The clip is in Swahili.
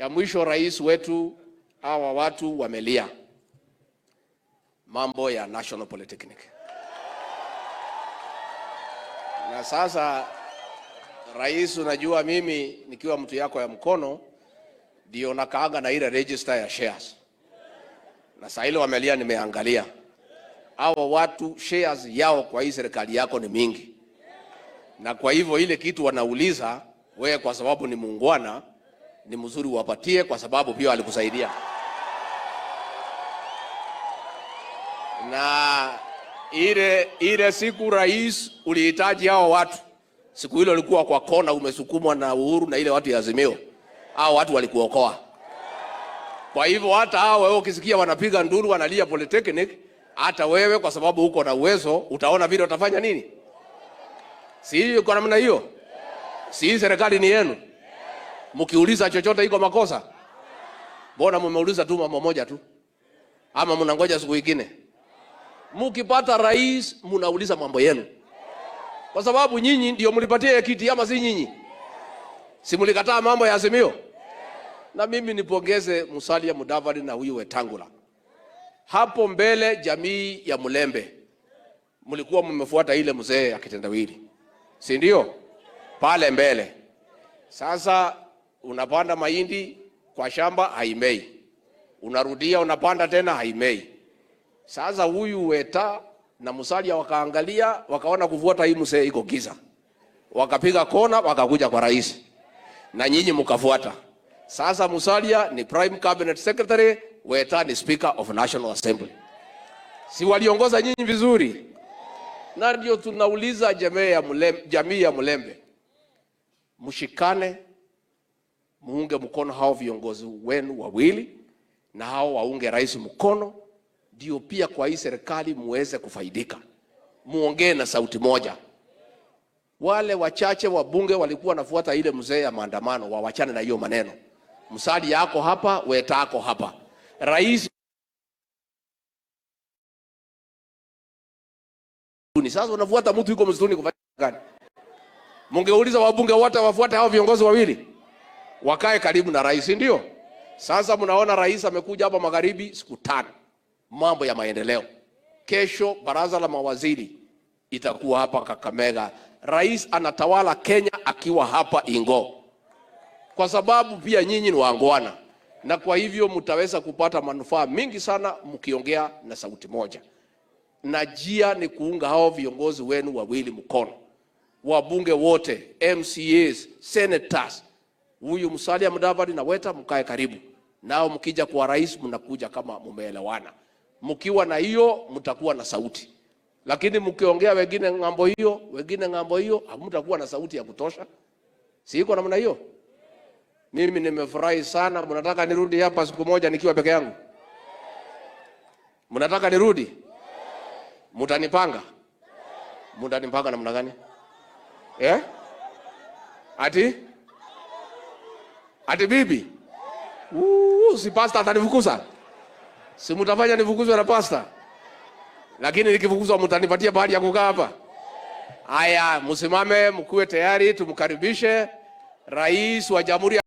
Ya mwisho, rais wetu, hawa watu wamelia mambo ya National Polytechnic. Na sasa rais, unajua mimi nikiwa mtu yako ya mkono ndio nakaanga na ile register ya shares, na saa ile wamelia, nimeangalia hawa watu shares yao kwa hii serikali yako ni mingi, na kwa hivyo ile kitu wanauliza wewe, kwa sababu ni muungwana, ni mzuri wapatie, kwa sababu pia walikusaidia. Na ile siku rais ulihitaji hao watu, siku ile ulikuwa kwa kona umesukumwa na Uhuru na ile watu ya Azimio, hao watu walikuokoa. Kwa hivyo hata hao wewe ukisikia wanapiga nduru wanalia Polytechnic, hata wewe kwa sababu uko na uwezo utaona vile utafanya nini. Si hiyo kwa namna hiyo? Si serikali ni yenu? Mkiuliza chochote iko makosa? Mbona mmeuliza tu mambo moja tu? Ama mnangoja siku nyingine? Mkipata rais mnauliza mambo yenu. Kwa sababu nyinyi ndio mlipatia kiti ama si nyinyi? Si mlikataa mambo ya Azimio? Na mimi nipongeze Musalia Mudavadi na huyu Wetangula. Hapo mbele jamii ya Mulembe mlikuwa mmefuata ile mzee akitendawili, si ndio? Pale mbele. Sasa unapanda mahindi kwa shamba haimei, unarudia unapanda tena haimei. Sasa huyu Weta na Musalia wakaangalia, wakaona kufuata hii mzee iko giza, wakapiga kona, wakakuja kwa rais na nyinyi mkafuata. Sasa Musalia ni Prime Cabinet Secretary, Weta ni Speaker of National Assembly. Si waliongoza nyinyi vizuri? Na ndio tunauliza jamii ya Mulembe, mshikane, muunge mkono hao viongozi wenu wawili na hao waunge rais mkono, ndio pia kwa hii serikali muweze kufaidika. Muongee na sauti moja. Wale wachache wabunge walikuwa wanafuata ile mzee ya maandamano, wawachane na hiyo maneno. Musalia yako hapa, Weta yako hapa. Rais ni sasa unafuata mtu yuko msituni kufanya gani? Mungeuliza wabunge wote wafuate hao viongozi wawili, wakae karibu na rais, ndio? Sasa mnaona rais amekuja hapa magharibi siku 5, mambo ya maendeleo. Kesho baraza la mawaziri itakuwa hapa Kakamega. Rais anatawala Kenya akiwa hapa Ingo, kwa sababu pia nyinyi ni waangwana, na kwa hivyo mtaweza kupata manufaa mingi sana mkiongea na sauti moja. Na njia ni kuunga hao viongozi wenu wawili mkono, wabunge wote, MCAs, senators, huyu Musalia Mudavadi na Weta mkae karibu nao. Mkija kwa rais mnakuja kama mumeelewana. Mkiwa na hiyo mtakuwa na sauti, lakini mkiongea wengine ng'ambo hiyo, wengine ng'ambo hiyo, hamtakuwa na sauti ya kutosha. Si iko namna hiyo? Mimi nimefurahi sana. Mnataka nirudi hapa siku moja nikiwa peke yangu? Mnataka nirudi? Mtanipanga? Mtanipanga namna gani? Ati? Ati bibi? Si pastor atanifukuza? Si mtafanya nifukuzwe na pastor? Lakini nikifukuzwa mtanipatia bahati ya kukaa hapa? Haya, msimame mkuwe tayari tumkaribishe Rais wa Jamhuri ya